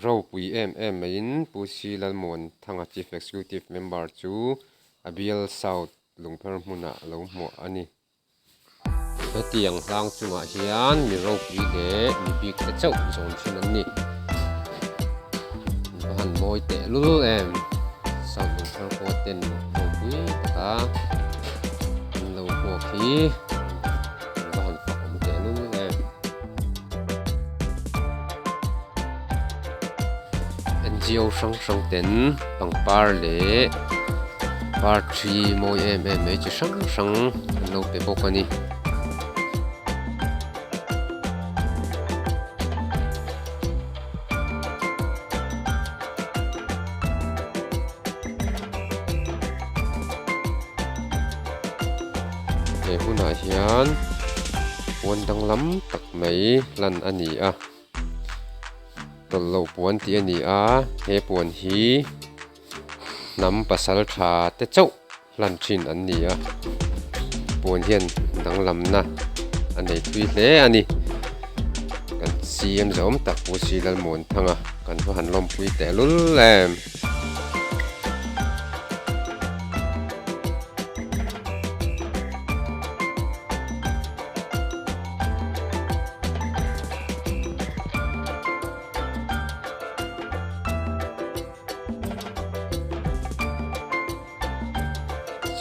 Ropui em em maiin Pu C Lalmuanthanga Chief Executive Member chu a bial South Lungpher hmunah a lo hmuah a ni. Hetiang hlang chungah hian mi ropui leh mi bik te chauh zawn thin an ni. An va han mawi teh lul em! South Lungpher khua ten ropui taka an lo hmuak hi an va han fak awm teh lul em! NGO hrang hrang ten pangpar leh par thi mawi em em mai chi hrang hrang an lo pe bawk a ni. He hunah hian puan danglam tak mai hlan a ni a tawlh loh puan tih a ni a he puan hi hnam pasal tha te chauh hlan thin an ni a puan hian danglamna a nei thui hle a ni kan CM zawm tak Pu C Lalmuanthanga kan va han lawmpui tehlul em.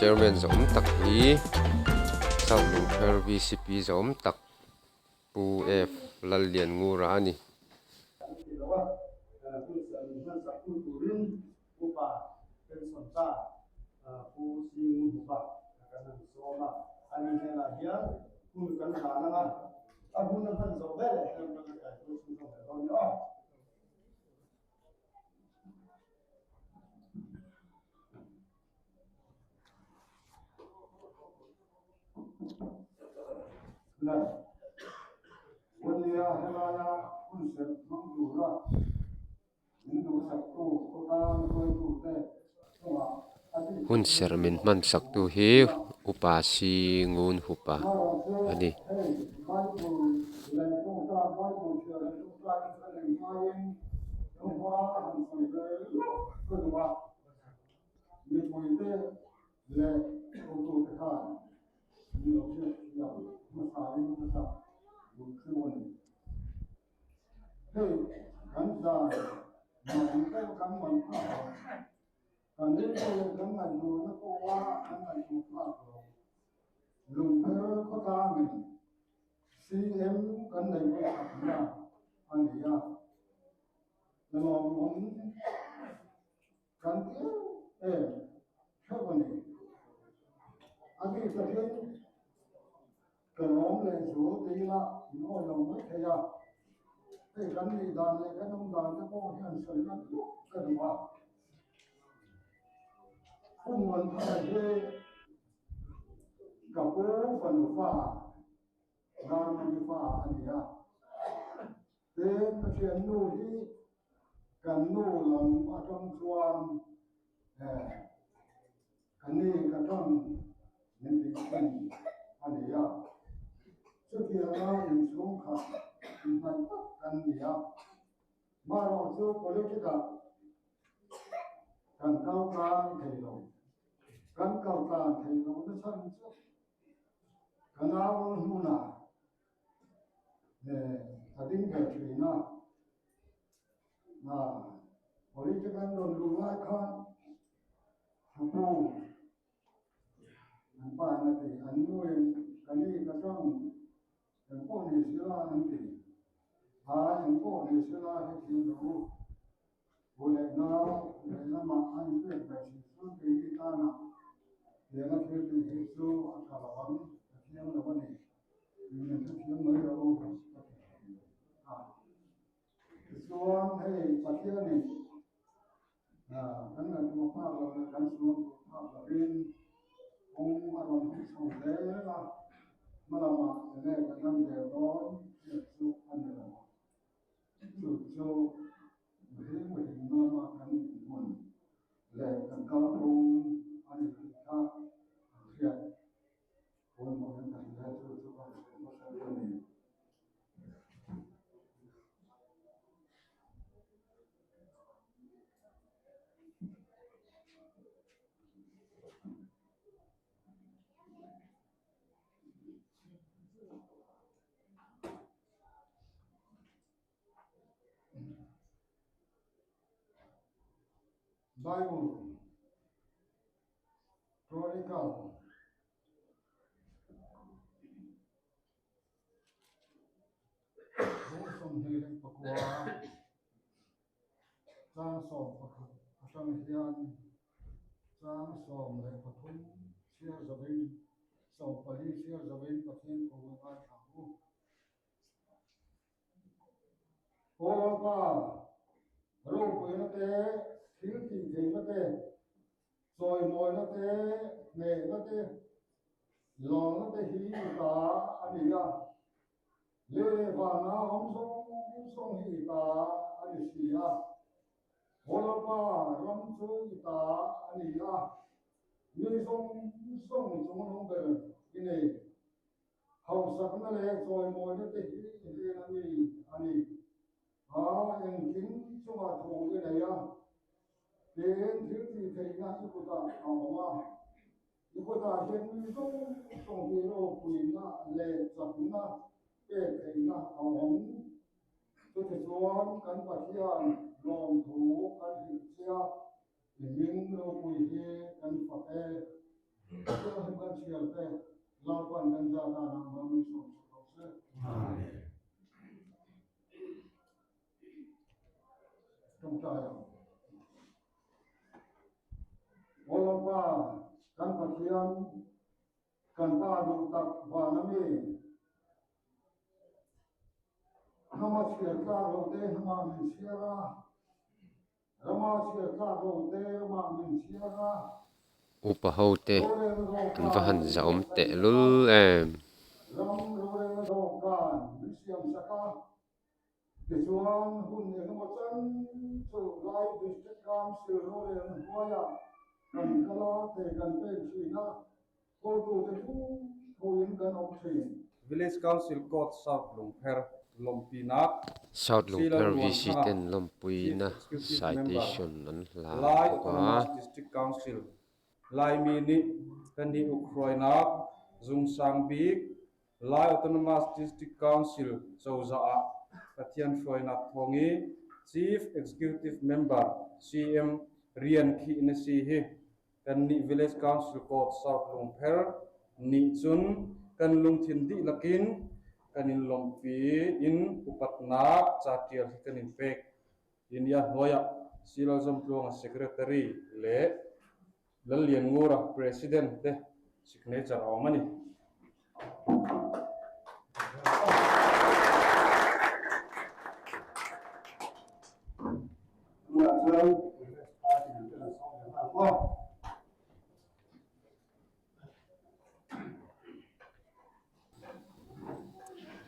Chairman zawm tak hi South Lungpher VCP zawm tak Pu F Lallianngura a ni. Hun serh min hman sak tu hi upa si ngun hupa a ni. Mipuite leh hotute khan min lo hriatthiam hmasain ka chak duh chu a ni. Hei kan zai man pawh kan man phak lo, kan rilru leh kan ngaihtuahna pawha kan ngaihtuah phak lo. Lungpher khawtlangin CM kan nei pawh khatna a ni a, lawmawm Kan ti em em theuh a ni. A bik takin ka lawm leh zual te ila in awi lo mai thei a, hei kan nih dan leh kan awm dan te pawh hian sawi ngat luh ka duh a. Hun man thar hi ka pu fanu fa Darmani fa a ni a, tin ka thiannu hi Kan nu lam atang chuan ka ni ka tang min tih thin a ni a, chutianga inchhungkhat inhnaih tak kan ni a, marawh chu politic-ah kan kal tlang thei lo, kan kal tlang thei lo nachhan chu ka nau hmunah a ding ve thin a, Political rawn luh lai khan Thapu an pa in a ti, an nuin ka ni ka tang eng pawh ni sila an ti, a eng pawh ni sila hetiang rawh u, bu leh nau lehlamah a inpek ve thin chuan keini tanah tianga thil tih hi chu a tha lo ang, a thiang lo a ni, min hrethiam mai rawh u ka ti thin a. Tichuan hei Pathianin kan ngaihtuah phak loh leh kan suangtuah phak lohin kawng a rawn hawng chho zel a, hmalamah enge kan lan zel dawn hriat chu a ni lo. Chu chu mihring mihring lama kan inhmun leh kan kalphung a ni tih kha kan hriat pawimawhin ka hria chu chu ka rawn sawi hmasa a ni. Bible Chronicle Bu 29 chang 11 atang hian chang 13 chhiar zavin 14 chhiar zavin Pathian thu a ngaithla ang u. Paula ropuina te, thil tih theihna te, chawimawina te, hnehna te, lawmna te hi i ta a ni a. Leh vana awm zawng zawng hi i ta a ni si a. Paula ram chu i ta a ni a, mi zawng zawng chung nung ber i nei. Hausakna leh chawimawina te hi i hnen a mi a ni. A engkim chungah thu i nei a, tin thil tih theihna i kutah a awm a. I kutah hian mi zawng zawng hi ropuina leh chakna pek theihna a awm. Chutichuan kan Pathian lawmthu kan hrilh che a, I hming ropui hi kan fak e. Pathian kan chhiar te Lalpan kan za danah mal min sawm sak rawh se. Amen. Tawngtai ang. Aw Lalpa, kan Pathian, kan Pa duh tak van a mi. Hnama chhiar tlak lo te hnamah min chhiar a. Rama chhiar tlak lo te ramah min chhiar a. Upa ho te an va han zahawm tehlul em. Ram rorelna dawhkan min siam sak a, tichuan hun engemaw chan chu Lai District Council rorelna hnuaiah kan kal a, thei kan pek thin a, Hotute thu thuin kan awm thin. Village Council Court South Lungpher lawmpinak South Sri Lungpher VC Lalmuanthanga ten Chief lawmpuina Executive Member citation an hlan Lai bawk a. Autonomous District Council Laimi nih kan i ukhruainak zungsang bik Lai Autonomous District Council cozah ah Pathian hruainak thawng i Chief Executive Member, CM, rian khih na si hi Kannih Village Council Court South Lungpher nih cun kan lungthin dihlak in kan in lawmhpi in upatnak ca ṭial hi kan in pek. India hnuai ah Silo Zamtluanga Secretary le Lallianngura President te signature a awm a ni.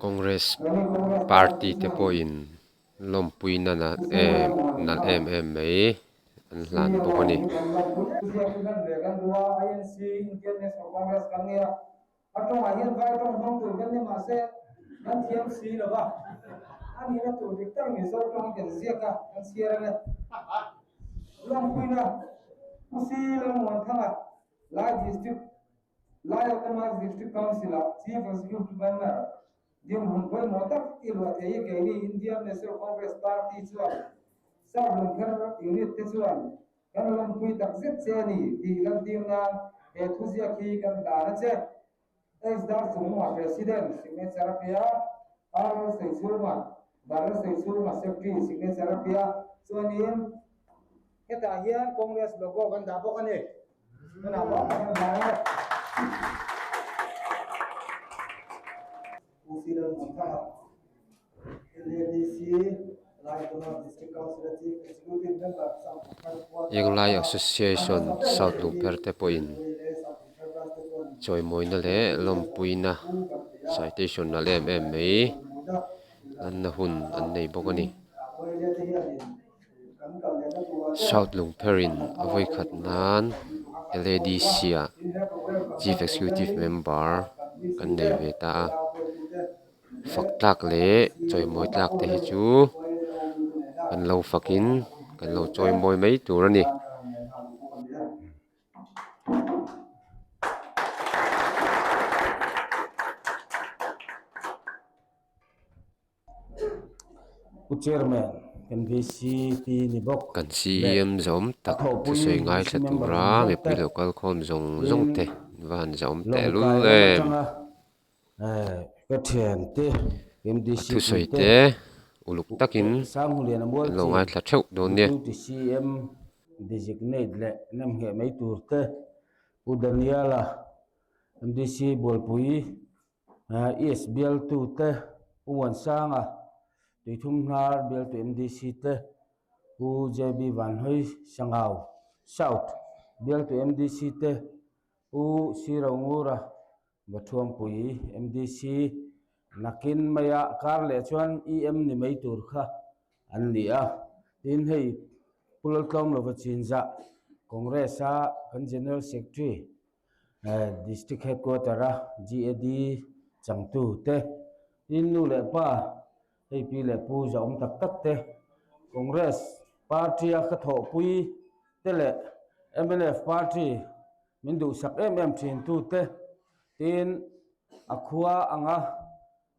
Congress party te pawhin lawmpuina nalh em nalh em em mai an hlan bawk a ni. A tawngah hian vai tawng hmang tur kan ni mahse kan thiam si lo va, a nihna tur dik tak Mizo tawng kan ziak a, kan chhiar ang e. Lawmpuina Pu Si Lalmuanthanga, Lai District, Lai Autonomous District Council-ah Chief Executive Member dinhmun pawimawh tak i luah thei hi keini Indian National Congress Party chuan South Lungpher Unit te chuan Kan lawmpui tak zet che a ni tih lantir nan he thuziak hi kan hlan a che. Sdar Chungmunga President signature a pe a, R Seichhunga, Bar Seichhunga Secretary signature a pe a, chuanin hetah hian Congress logo kan dah bawk a ni. Tunah pawh kan hlan a. Pu Silalmuanthanga, LADC, Lai Autonomous District Council a Chief Executive Member South Lungpher khua ta Englai a Association hmasa ber South hi Lungpher te pawhin Lei leh South Lungpher Branch te chuan chawimawina leh lawmpuina citation nalh em em mai lanna hun an nei bawk a ni. South Lungpherin a vawikhat nan LADC-ah Chief Executive Member kan nei ve ta a, fak tlak leh chawimawi tlak te hi chu kan lo fakin kan lo chawimawi mai tur a ni. Pu Chairman. Kan VCP ni bawk Kan leh CEM zawm a tak thawhpui thusawi VC ngaithla member tura zawng zawng mipui te lo kal khawm zawng zawng tin te an va han zahawm teh Lawngtlai lul lam em. atanga ka thiante A MDC thusawi pui te te uluk takin Sanghuliana an lo Mualchin ngaithla theuh dawn nia. Deputy CM designate leh nemngheh mai tur te Pu Daniela MDC Bualpui East bialtu te Pu Muansanga Tuithum Hnar bialtu MDC te Pu JB Vanhawi Sangau South bialtu MDC te Pu Sirongura Vathuampui MDC nakin maia kar leh chuan EM ni mai tur kha an ni a. Tin hei Pu Laltlawm lova chinzah Congress a kan General Secretary District Headquarter a GAD changtu te tin nu leh pa hei pi leh pu zahawm tak tak te Congress party a ka thawhpui te leh mnf party Min duhsak em em thin tute tin a khua anga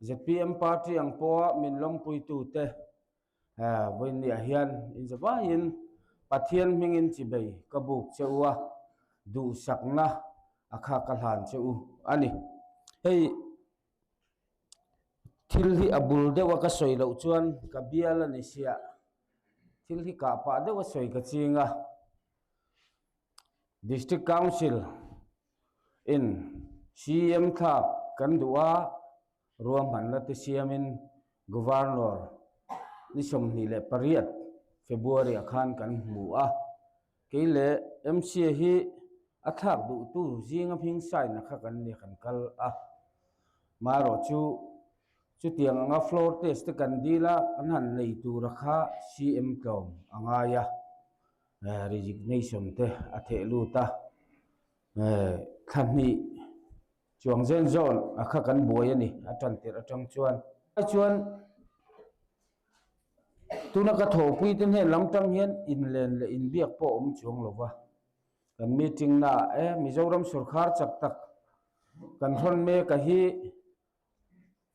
zpm party ang pawha min lawmpui tute vawiinniah hian inzavaiin Pathian hmingin chibei ka buk che u a, duhsakna a kha ka hlan che u a ni. Hei thil hi a bul deuha ka sawi loh chuan ka bial a ni sia, thil hi kah pah deuha sawi ka ching a. District Council in CM thlak kan duh a, ruahmanna te siamin Governor ni 28 February ah khan kan hmu a, kei leh MCA hi a thlak duhtu zinga hming sign a kha kan ni kan kal a, marawh chu chutiang anga floor test te kan dil a, kan han nei tura kha CM tlawm a ngai a. Resignation te a theh lut a, thla hnih chuang zen zawn a kha kan buai a ni a tan tirh atang chuan. Chuan tuna ka thawhpui te hnen lam tang hian inlen leh inbiak pawh a awm chuang lo va, kan meeting naah e Mizoram sawrkhar chak tak kan hrawn mek a hi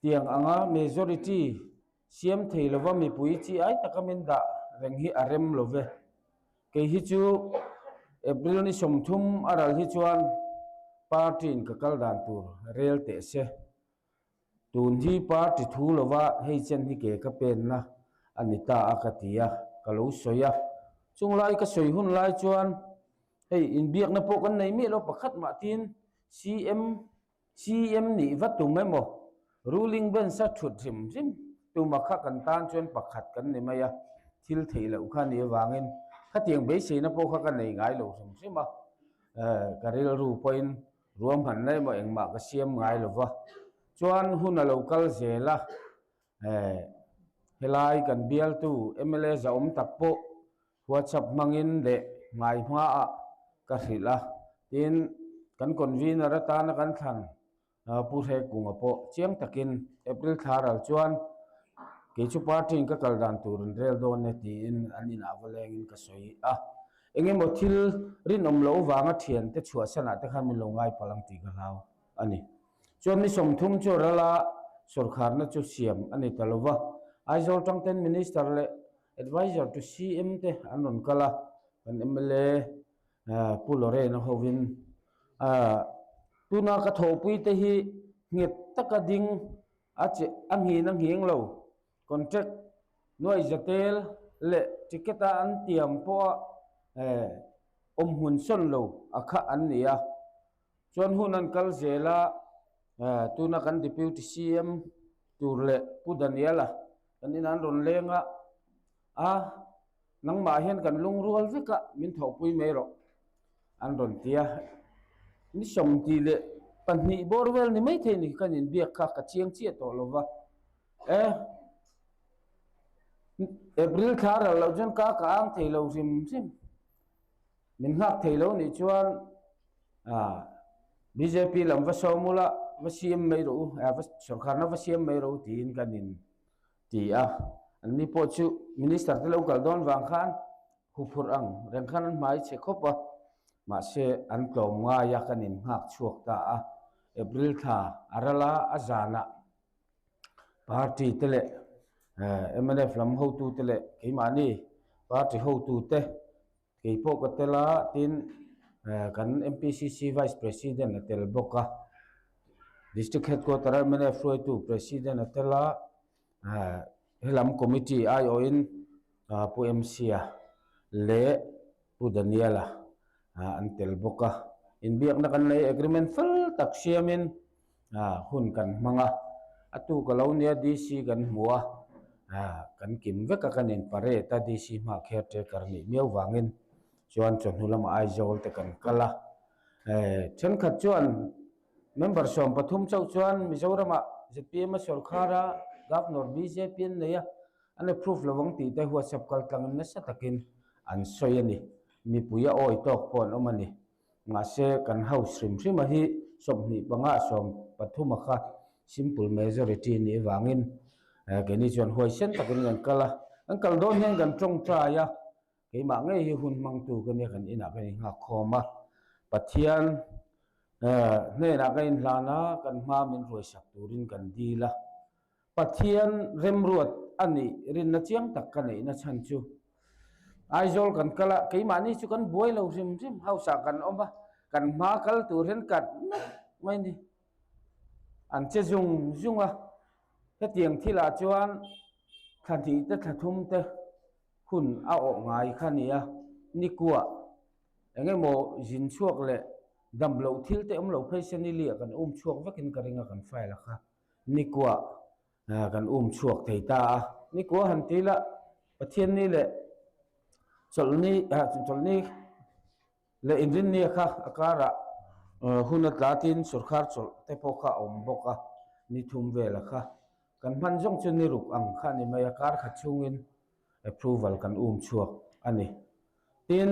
Tiang anga majority siam thei lova mipui chi ai taka min dah reng hi a rem lo ve. Kei hi chu April ni 30 a ral hi chuan party in ka kal dan tur rel teh se. Tun hi party thu lova hei chen hi ke ka penna a ni ta a ka ti a, ka lo sawi a. Chung lai ka sawi hun lai chuan hei inbiakna pawh kan nei miah lo pakhat mah tin CM CM nih va tum emaw, ruling bench a thut hrim hrim tuma kha kan tan chuan pakhat kan ni mai a, thil theih loh kha a nih avangin khatiang beiseina pawh kha ka nei ngai lo hrim hrim a, ka rilru pawhin ruahmanna emaw engmah ka siam ngai lo va, chuan hun a lo kal zel a, helai kan bialtu mla zahawm tak pawh WhatsApp hmangin leh ngai hmaah ka hrilh a, tin, kan convener atana kan thlan Pu Hrekunga pawh chiang takin April thla ral chuan kei chu party-in ka kal dan tur an rel dawn e tiin an inah va lengin ka sawi a. Eng emaw thil rinawm loh vanga thiante chhuahsanah te khan min lo ngai palh ang tih ka hlau a ni. Chuan ni 30 chu rala sawrkharna chu siam a ni ta lo va, Aizawl tangten Minister leh Adviser to CM te an rawn kal a, kan mla Pu Lorraine-a hovin tuna ka thawhpui te hi nghet taka ding a che a nghin a nghing lo, contract nuai zatel leh ticket a an tiam pawha awmhmun sawn lo a kha an ni a. Chuan hun an kal zel a, tuna kan Deputy CM tur leh Pu Daniel-a kan inah an rawn leng a, a nangmah hian kan lungrual vek a, min thawhpui mai rawh an rawn ti a. Ni 22 bawr vel ni maithei ni kan inbiak kha ka chiang chiah tawh lo va. E, April thla ral loh chuan ka ka ang thei lo hrim hrim. Min nghak thei lo nih chuan bjp lam va sawm ula va siam mai rawh u, sorkarna va siam mai rawh u tiin kan in ti a. An ni pawh chu minister te lo kal dawn vang khan huphurh ang reng khan an hmai chhe khawp a, mahse an tlawm ngai a kan in nghak chhuak ta a. April thla a ral a, a zanah party te leh Mnf lam hotute leh keimahni party hotute kei pawh ka tel a tin kan M_P_C_C vice president a tel bawk a district headquarter a mnf hruaitu president a tel a helam committee aiawhin pu M_C a leh pu Daniel-a an tel bawk a inbiakna kan nei agreement fel tak siamin. Hun kan hmang a, a tuk a lo nia DC kan hmu a, kan kim vek a kan in parade a DC hmaah caretaker nih miau vangin chuan chawhnu lamah Aizawl te kan kal a. Thenkhat chuan member 13 chauh chuan Mizoramah zpm a sawrkhar a, Governor bjp an nei a, an approve lo ang tih te WhatsApp kal tlangin nasa takin an sawi a ni. Mipui a awi tawk pawh an awm a ni. Mahse, kan house hrim hrima hi 25 ah 13 a kha simple majority nih avangin keini chuan huaisen takin kan kal a. Kan kal dawn hian kan tawngtai a, keimah ngei hi hun hmangtu ka nia kan inah kan inghakkhawm a. Pathian hnenah kan inhlan a, kan hma min ruaisak turin kan dil a. Pathian remruat a nih rinna chiang tak ka neihna chhan chu Aizawl kan kal a, keimahni chu kan buai lo hrim hrim, house ah kan awm a, kan hma kal tur hian kat mek mai a ni. An che zung zung a, hetiang thilah chuan thla hnih te thla thum te hun a awh ngai kha a ni a, nikuah eng emaw zin chhuak leh dam loh thil te awm lo phei se niliah kan um chhuak vekin ka ring a kan file a kha. Nikuah kan um chhuak thei ta a, Nikuah han ti ila Pathianni leh Chawlhni Chawlhni leh Inrinnia kha a karah hun a tla tin sawrkhar chawlh te pawh kha a awm bawk a, ni thum vela kha kan hman zawng chu ni ruk ang kha a ni mai a, kar khat chhungin approval kan um chhuak a ni. Tin.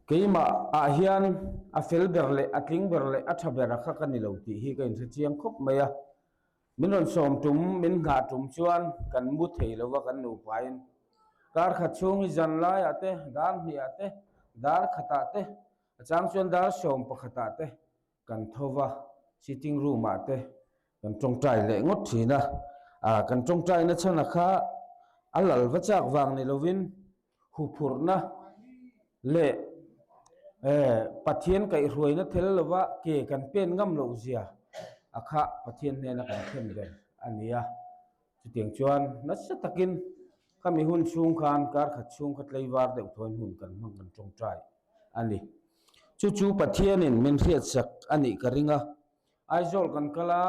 Keimah ah hian a fel ber leh a tling ber leh a tha ber a kha ka ni lo tih hi ka inhre chiang khawp mai a. Min rawn sawm tum, min nghah tum chuan kan mu thei lo va kan nupain. Kar khat chhung hi zan laiah te, dar hniah te, dar khatah te, a chang chuan dar 11 ah te kan tho va, sitting room ah te kan tawngtai leh ngawt thin a, ah kan tawngtaina chhan a kha a lal va chak vang ni lovin huphurhna leh eh Pathian kaihhruaina tel lova ke kan pen ngam loh zia a kha Pathian hnena kan thlen ber a ni a, chutiang chuan nasa takin khami hun chhung khan kar khat chhung kha tlaivar deuh thawiin hun kan hmang kan tawngtai a ni. Chu chu Pathianin min hriatsak a nih ka ring a, Aizawl kan kal a,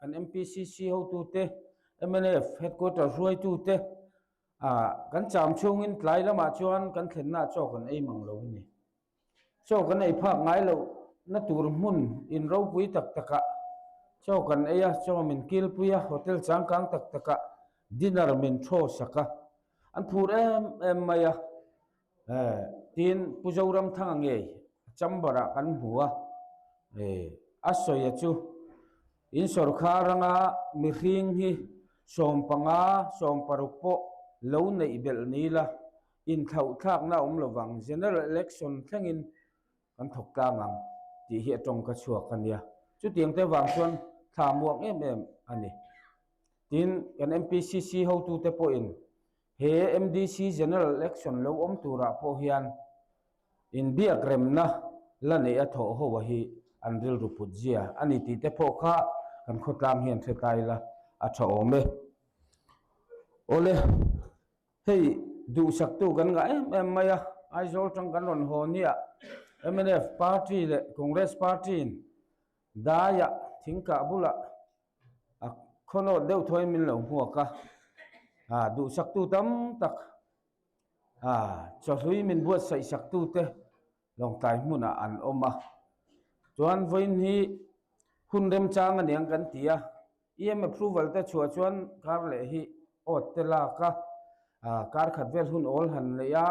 kan MPCC hotute, mnf headquarter hruaitute ah kan cham chhungin tlai lamah chuan kan thlennaah chaw kan ei mang lo a ni. Chaw kan ei phak ngai loh na tur hmun in ropui tak takah chaw kan ei a, chaw min kilpui a, hotel changkang tak takah dinner min thaw sak a, an phur em em mai a. Tin, Pu Zoramthanga ngei a chamber ah kan hmu a, a sawi a chu in sawrkhar anga mihring hi 15, 16 pawh lo neih belh ni la, inthlauhthlakna a awm lovang, general election thlengin kan thawk tlang ang tih hi a tawngka chhuak a nia. Chutiang te vang chuan thla muak em em a ni. Tin, kan MPCC hotute pawhin He MDC General Election lo awm turah pawh hian inbiak remna la neih a thawh ho a hi an rilru put zia a ni tih te pawh kha kan khawtlang hian hre ta ila a tha awm e. Awle, hei duhsaktu kan ngah em em mai a, Aizawl tang kan rawn haw nia mnf party leh Congress party in daiah thingkah bulah A khawnawt deuh thawiin min lo hmuak a, ah duhsaktu tam tak ah chawhlui min buatsaih saktu te lawngtlai hmunah an awm a. Chuan vawiin hi hun remchang a niang kan ti a, EM approval te chhuah chuan kar leh hi awt te lak a, ah kar khat vel hun awl han neih a.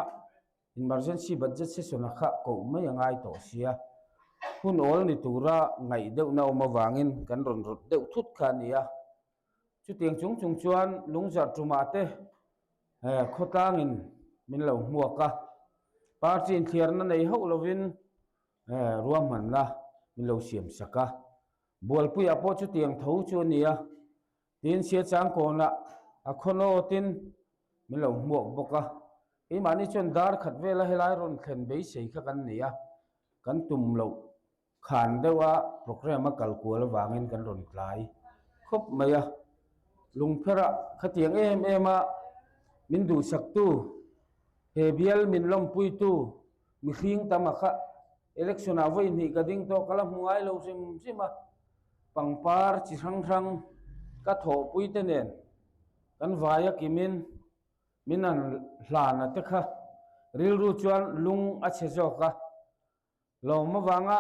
Emergency budget session a kha koh mai a ngai tawh sia. Hun awl ni tura ngaih deuhna awm avangin kan rawn rawt deuh thut kha a ni a. Chutiang chung chung chuan lungzarh tumah te khawtlangin min lo hmuak a. Party inthliarna nei hauh lovin ruahmanna min lo siam sak a. Bualpuiah pawh chutiang tho chu a ni a. Tin, Siachang kawnah a khawnawtin min lo hmuak bawk a. Keimahni chuan dar khat vela helai rawn thlen beisei kha kan nei a, kan tum loh khan deuha programme a kal kual avangin kan rawn tlai khawp mai a. Lungpherah khatiang em em a min duhsaktu, he bial min lawmpuitu mihring tam a kha election ah vawi hnih ka ding tawh ka la hmu ngai lo hrim hrim a. Pangpar chi hrang hrang ka thawhpui te nen kan vai a kimin min an hlan a te kha rilru chuan lung a chhe zawk a, lawm avanga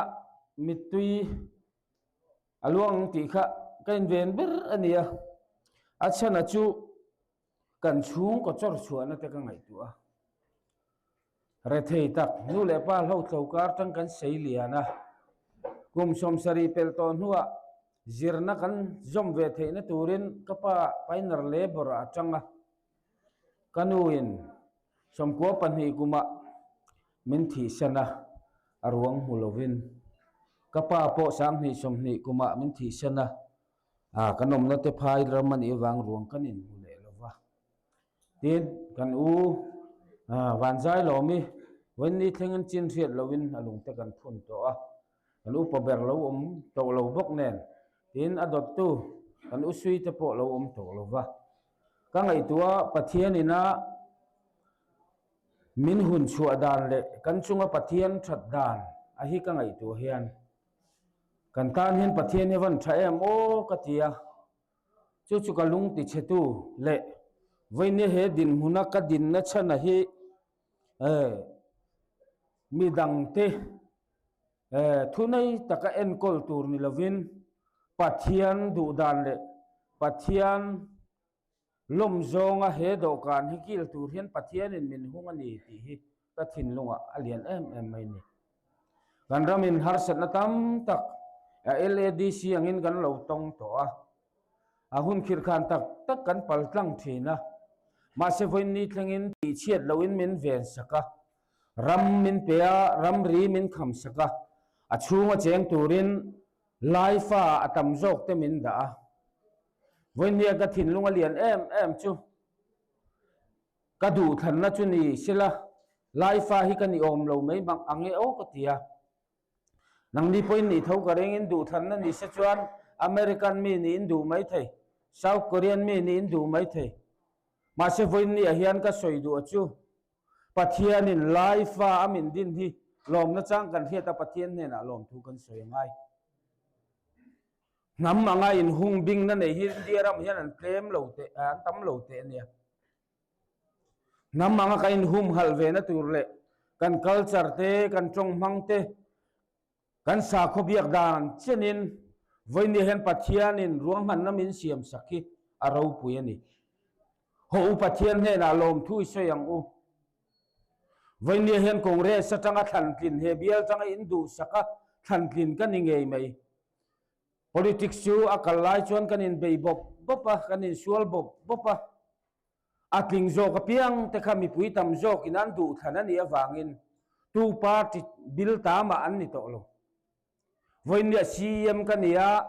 mittui a luang ang tih kha ka inven ber a ni a, a chhan a chu kan chhungkaw chawr chhuahna te ka ngaihtuah a, rethei tak nu leh pa hlauthlo kar tang kan sei lian a, kum sawmsarih pelh tawh hnuah zirna kan zawm ve theihna turin ka pa pioneer labour ah a tang a, ka nuin 12 kumah min thihsan a, a ruang hmu lovin ka pa pawh 2020 kumah min thihsan a. Ah, kan awmna te phai ram a nih avang ruang kan inhmu leh lo va. Tin, kan u ah Vanzai Lawmi vawiin ni thlengin chin hriat loin a lungte kan phun tawh a, kan upa ber lo awm tawh lo bawk nen, tin a dawttu kan u sui te pawh lo awm tawh lo va. Ka ngaihtuah Pathian ina min hun chhuah dan leh kan chunga Pathian that dan a hi ka ngaihtuah hian Kan tan hian Pathian hi a van tha em aw ka ti a, chu chu ka lung ti chhe tu leh vawinia he dinhmuna ka dinna chhana hi eh midangte eh thunei taka enkawl tur ni lovin Pathian duh dan leh Pathian lawm zawnga he dawhkan hi kil tur hian Pathianin min hung a ni tih hi ka thinlungah a lian em em mai a ni. Kan ramin harsatna tam tak LADC angin kan lo tawng tawh a, a hun khirhkhan tak tak kan pal tlang thin a, mahse vawiin thlengin tihchhiat lohin min ven sak a, ram min pe a, ramri min kham sak a, a chhunga cheng turin Laifa a tam zawk te min dah a. Vawinia ka thinlung a lian em em chu ka duhthlanna chu ni sela Laifa hi ka ni awm lo mai bang ang e aw ka ti a. Nangni pawhin nih tho ka ringin duhthlanna ni se chuan American mi niin duh mai thei, South Korean mi niin duh mai thei. Mahse vawinia hian ka sawi duh a chu Pathianin Laifa a min din hi lawmna chang kan hriat a Pathian hnenah lawmthu kan sawi a ngai. Hnam anga inhung bingna nei hi India ram hian an tlem lo teh, an tam lo teh a nia. Hnam anga kan inhum halh ve na tur leh kan culture te, kan tawng hmang te, kan sakhaw biak dan chenin vawiin hian Pathianin ruahmanna min siam sak hi a ropui a ni. Haw u Pathian hnenah lawmthu i sawi ang u. Vawiin hian Congress atanga thlantlin he bial tanga induhsak a thlantlin ka ni ngei mai. Politics chu a kal lai chuan kan inbei bawp bawp a, kan insual bawp bawp a. A tling zawk apiang te kha mipui tam zawkin an duhthlan a nih avangin tu party bil ta mah an ni tawh lo. Vawiinniah CEM ka ni a,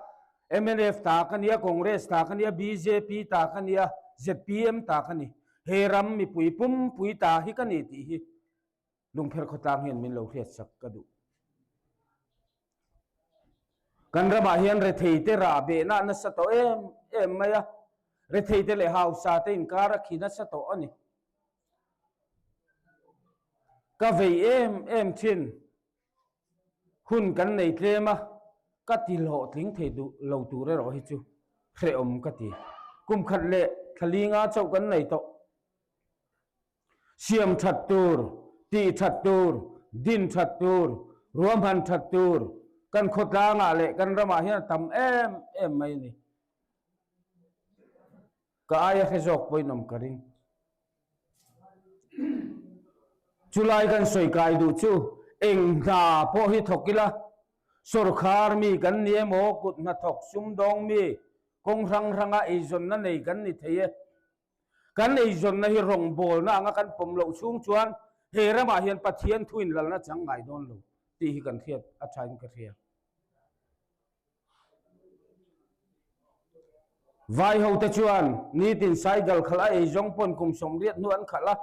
mnf ta ka ni a, Congress ta ka ni a, bjp ta ka ni a, zpm ta ka ni. He ram mipui pumpui ta hi ka ni tih hi Lungpher khawtlang hian min lo hriatsak ka duh. Kan ramah hian retheite rah behna a nasa tawh em em mai a, retheite leh hausa te inkar a khi nasa tawh a ni. Ka vei em em thin. Hun kan nei tlem a, ka ti hlawhtling thei duh lo tur erawh hi chu hrehawm ka ti. Kum khat leh thla linga chauh kan nei tawh. Siam that tur, tih that tur, din that tur, ruahman that tur kan khawtlangah leh kan ramah hian a tam em em mai a ni. Ka aia hre zawk pawhin awm ka ring. Chulai kan sawi kai duh chu eng hna pawh hi thawk ila, sawrkhar mi kan ni emaw, kut hnathawk sumdawng mi, kawng hrang hranga eizawnna nei kan ni thei e. Kan eizawnna hi rawngbawlna anga kan pawm loh chhung chuan he ramah hian Pathian thuin lalna chang ngai dawn lo tih hi kan hriat a thain ka hria. Vai ho te chuan nitin saigal khalh a eizawng pawn kum 80 hnu an khalh a,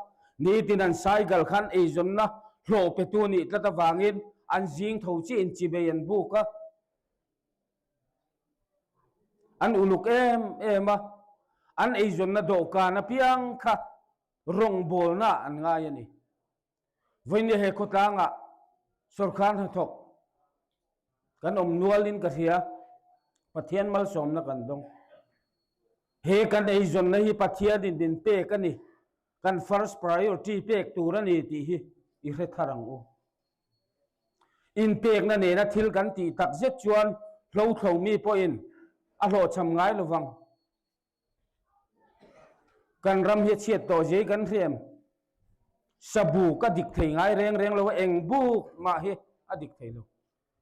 nitin an saigal khan eizawnna hlawh petu nih tlat avangin an zing tho chiah in chibei an buk a. An uluk em em a, an eizawnna dawhkan apiang kha rawngbawlna an ngai a ni. Vawinia he khawtlangah sawrkar hnathawk kan awm nualin ka hria, Pathian malsawmna kan dawng. He kan eizawnna hi Pathianin min pek a ni, kan first priority pek tur a ni tih hi i hre thar ang u. Inpekna nena thil kan tih tak zet chuan hlothlo mi pawhin a hlawhchham ngai lovang. Kan ram hi a chhiat tawh zia hi kan hriam. Sabu ka dik thei ngai reng reng lo a, eng buk mah hi a dik thei lo.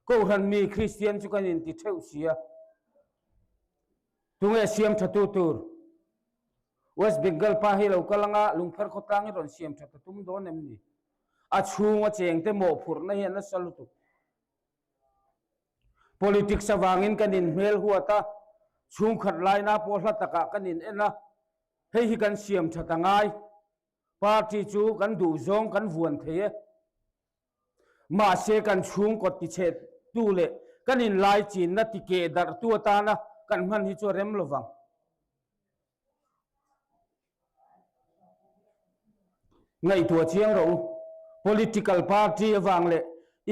Kohhran mi Kristian chu kan inti theuh si a. Tunge siam tha tu tur? West Bengal pa hi lo kal anga Lungpher khawtlang hi rawn siam tha ta tum dawn em ni? A chhunga chengte mawhphurhna hi a nasa lutuk. Politics avangin kan inhmel huat a, chhungkhat laina pawh hla takah kan in en a, hei hi kan siam that a ngai. Party chu kan duh zawng kan vuan thei e. Mahse kan chhungkaw tichhe tu leh kan inlai chinna tikeh darh tu atana kan hman hi chu a rem lovang. Ngaihtuah chiang rawh u. Political party avang leh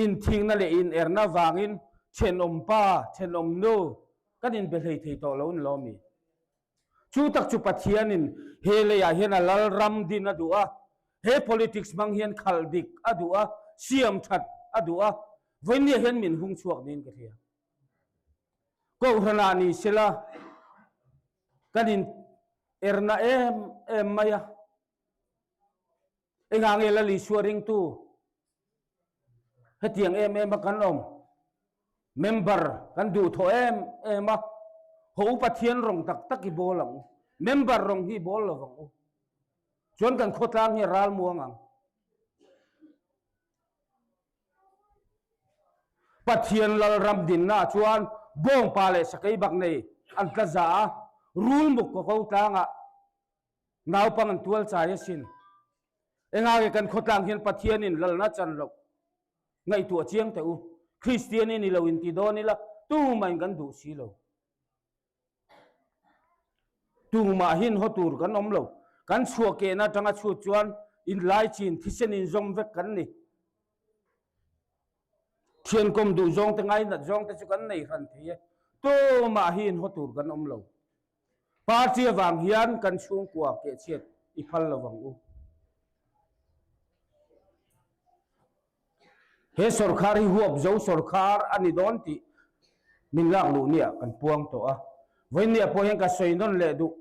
inthingna leh inerna avangin thenawm pa, thenawm nu kan inbe hlei thei tawh lo ni lo mi? Chu tak chu Pathianin he leiah hian a lal ram din a duh a, he politics hmang hian khalh dik a duh a, siam that a duh a, vawinia hian min hung chhuak niin ka hria. Kohhranah ni sela kan in erna em em mai a, engah nge Lal Isua ringtu hetiang em em a kan awm, member kan duh thawh em em a, haw u Pathian rawng tak tak i bawl ang u, member rawng hi i bawl lo vang u, chuan kan khawtlang hi a ral muang ang. Pathian Lalram dinnaah chuan bawngpa leh sakei bak nei an tla za a, rulmuk ka ko tlangah naupang an tual chai asin. Engah nge kan khawtlang hian Pathianin lalna chan loh ngaihtuah chiang teh u. Kristian i ni lo inti dawn ila tumahin kan duh si lo. Tumah hin haw tur kan awm lo. Kan chhuah kehna atanga chhut chuan inlai chin thisen inzawm vek kan ni. Thiankawm duh zawng te ngainat zawng te chu kan nei hran thei e. Tumah hi in haw tur kan awm lo. Party avang hian kan chhungkua kehchhiat i phal lo vang u. He sawrkhar hi huap zo sawrkhar a ni dawn tih min lak luh nia kan puang tawh a. Vawinia pawh hian ka sawi nawn leh duh.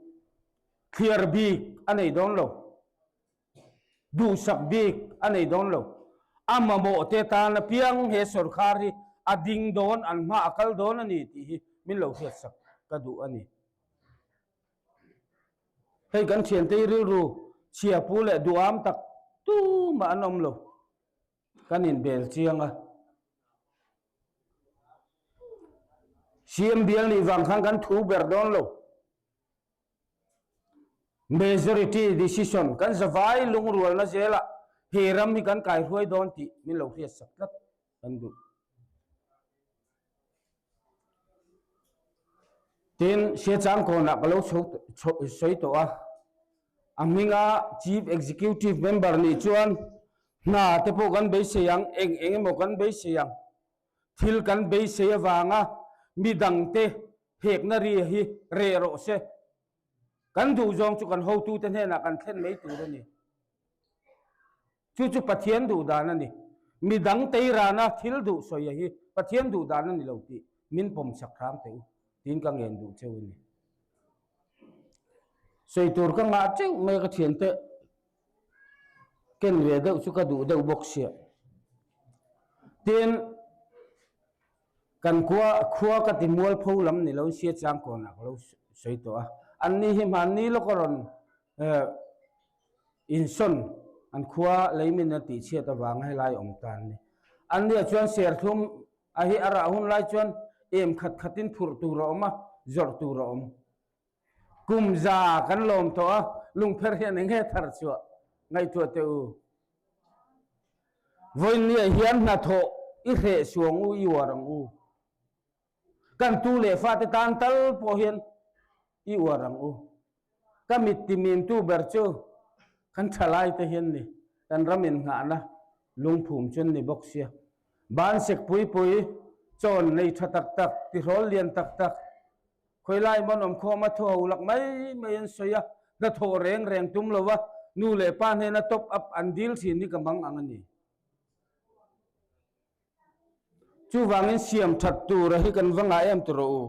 Thliar bik a nei dawn lo. Duhsak bik a nei dawn lo. A mamawh te tan apiang he sawrkhar hi a ding dawn, an hma a kal dawn a ni tih hi min lo hriatsak ka duh a ni. Hei kan thiante hi rilru chhia pu leh duham tak tumah an awm lo. Kan inbel chiang a. CM bial nih vang khan kan thu ber dawn lo. Majority decision kan zavai lungrualna zelah he ram hi kan kaihruai dawn tih min lo hriatsak tlat kan duh. Tin, Siachang kawnah ka lo sawi tawh a, a hminga Chief Executive Member nih chuan hna te pawh kan beisei ang, eng eng emaw kan beisei ang. Thil kan beisei avanga midangte hekna ri hi reh rawh se. Kan duh zawng chu kan hotute hnenah kan thlen mai tur a ni. Chu chu Pathian duh dan a ni. Mi dang teirana thil duh sawi a hi Pathian duh dan a ni lo tih min pawm chak hram teh u tiin ka ngen duh cheu a ni. Sawi tur ka ngah teuh mai ka thiante ken ve deuh chu ka duh deuh bawk sia. Tin, kan khua khua ka ti mualpho lam ni lo sia chang kawnah ka lo sawi tawh a. Anni hi hmanni lawk a rawn Insawn an khua leimin a tihchhiat avanga helai awm ta an ni. Annia chuan serthlum a hi a rah hun lai chuan em khat khatin phurh tur a awm a, zawrh tur a awm. Kum za kan lawm tawh a, lungpher hian eng nge thar chhuah ngaihtuah teh u. Vawiinniah hian hnathawh i hreh suang u, i uar ang u. Kan tu leh fate tan tal pawh hian i uar ang u. Ka mit timintu ber chu kan thalai te hian ni, kan ram innghahna lungphum chu an ni bawk sia. Ban sek pui pui, chawn nei tha tak tak, tihrawl lian tak tak, khawilai mawn awm khawm a thu ho lak mai mai an sawi a, hnathawh reng reng tum lo va, nu leh pa hnena top up an dil thin hi ka mang ang a ni. Chuvangin siam that tura hi kan va ngah em tawh rawh u.